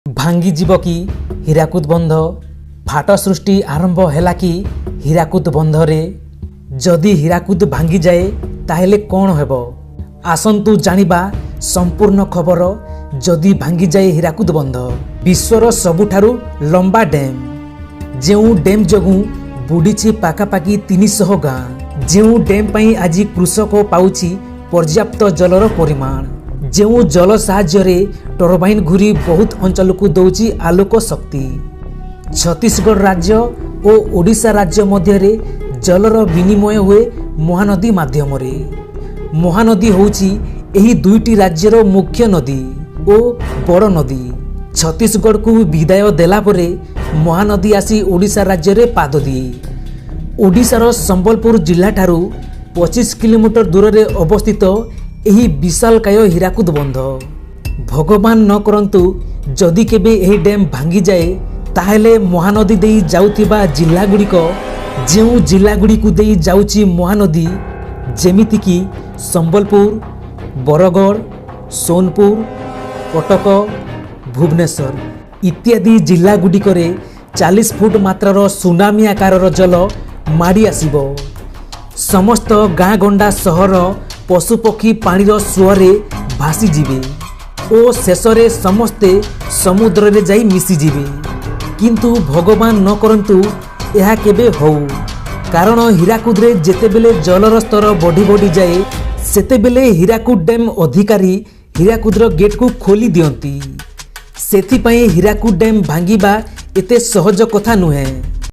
ଭାଙ୍ଗିଯିବ କି ହୀରାକୁଦ ବନ୍ଧ? ଫାଟ ସୃଷ୍ଟି ଆରମ୍ଭ ହେଲା କି ହୀରାକୁଦ ବନ୍ଧରେ? ଯଦି ହୀରାକୁଦ ଭାଙ୍ଗିଯାଏ, ତାହେଲେ କ'ଣ ହେବ? ଆସନ୍ତୁ ଜାଣିବା ସମ୍ପୂର୍ଣ୍ଣ ଖବର। ଯଦି ଭାଙ୍ଗିଯାଏ ହୀରାକୁଦ ବନ୍ଧ, ବିଶ୍ୱର ସବୁଠାରୁ ଲମ୍ବା ଡ୍ୟାମ୍, ଯେଉଁ ଡ୍ୟାମ୍ ଯୋଗୁଁ ବୁଡ଼ିଛି ପାଖାପାଖି 300 ଗାଁ, ଯେଉଁ ଡ୍ୟାମ୍ ପାଇଁ ଆଜି କୃଷକ ପାଉଛି ପର୍ଯ୍ୟାପ୍ତ ଜଳର ପରିମାଣ, ଯେଉଁ ଜଳ ସାହାଯ୍ୟରେ ଟରବାଇନ୍ ଘୁରି ବହୁତ ଅଞ୍ଚଳକୁ ଦେଉଛି ଆଲୋକ ଶକ୍ତି। ଛତିଶଗଡ଼ ରାଜ୍ୟ ଓ ଓଡ଼ିଶା ରାଜ୍ୟ ମଧ୍ୟରେ ଜଳର ବିନିମୟ ହୁଏ ମହାନଦୀ ମାଧ୍ୟମରେ। ମହାନଦୀ ହେଉଛି ଏହି ଦୁଇଟି ରାଜ୍ୟର ମୁଖ୍ୟ ନଦୀ ଓ ବଡ଼ ନଦୀ। ଛତିଶଗଡ଼କୁ ବିଦାୟ ଦେଲା ପରେ ମହାନଦୀ ଆସି ଓଡ଼ିଶା ରାଜ୍ୟରେ ପାଦ ଦିଏ। ଓଡ଼ିଶାର ସମ୍ବଲପୁର ଜିଲ୍ଲାଠାରୁ 25 କିଲୋମିଟର ଦୂରରେ ଅବସ୍ଥିତ ଏହି ବିଶାଳକାୟ ହୀରାକୁଦ ବନ୍ଧ। ଭଗବାନ ନ କରନ୍ତୁ, ଯଦି କେବେ ଏହି ଡ୍ୟାମ୍ ଭାଙ୍ଗିଯାଏ, ତାହେଲେ ମହାନଦୀ ଦେଇ ଯାଉଥିବା ଜିଲ୍ଲାଗୁଡ଼ିକ, ଯେଉଁ ଜିଲ୍ଲାଗୁଡ଼ିକୁ ଦେଇ ଯାଉଛି ମହାନଦୀ, ଯେମିତିକି ସମ୍ବଲପୁର, ବରଗଡ଼, ସୋନପୁର, କଟକ, ଭୁବନେଶ୍ୱର ଇତ୍ୟାଦି ଜିଲ୍ଲାଗୁଡ଼ିକରେ 40 ଫୁଟ ମାତ୍ରାର ସୁନାମି ଆକାରର ଜଳ ମାଡ଼ି ଆସିବ। ସମସ୍ତ ଗାଁ ଗଣ୍ଡା, ସହର, ପଶୁପକ୍ଷୀ ପାଣିର ସୁଅରେ ଭାସିଯିବେ ଓ ଶେଷରେ ସମସ୍ତେ ସମୁଦ୍ରରେ ଯାଇ ମିଶିଯିବେ। କିନ୍ତୁ ଭଗବାନ ନ କରନ୍ତୁ ଏହା କେବେ ହଉ। କାରଣ ହୀରାକୁଦରେ ଯେତେବେଳେ ଜଳର ସ୍ତର ବଢ଼ି ବଢ଼ିଯାଏ, ସେତେବେଳେ ହୀରାକୁଦ ଡ୍ୟାମ୍ ଅଧିକାରୀ ହୀରାକୁଦର ଗେଟ୍କୁ ଖୋଲି ଦିଅନ୍ତି। ସେଥିପାଇଁ ହୀରାକୁଦ ଡ୍ୟାମ୍ ଭାଙ୍ଗିବା ଏତେ ସହଜ କଥା ନୁହେଁ।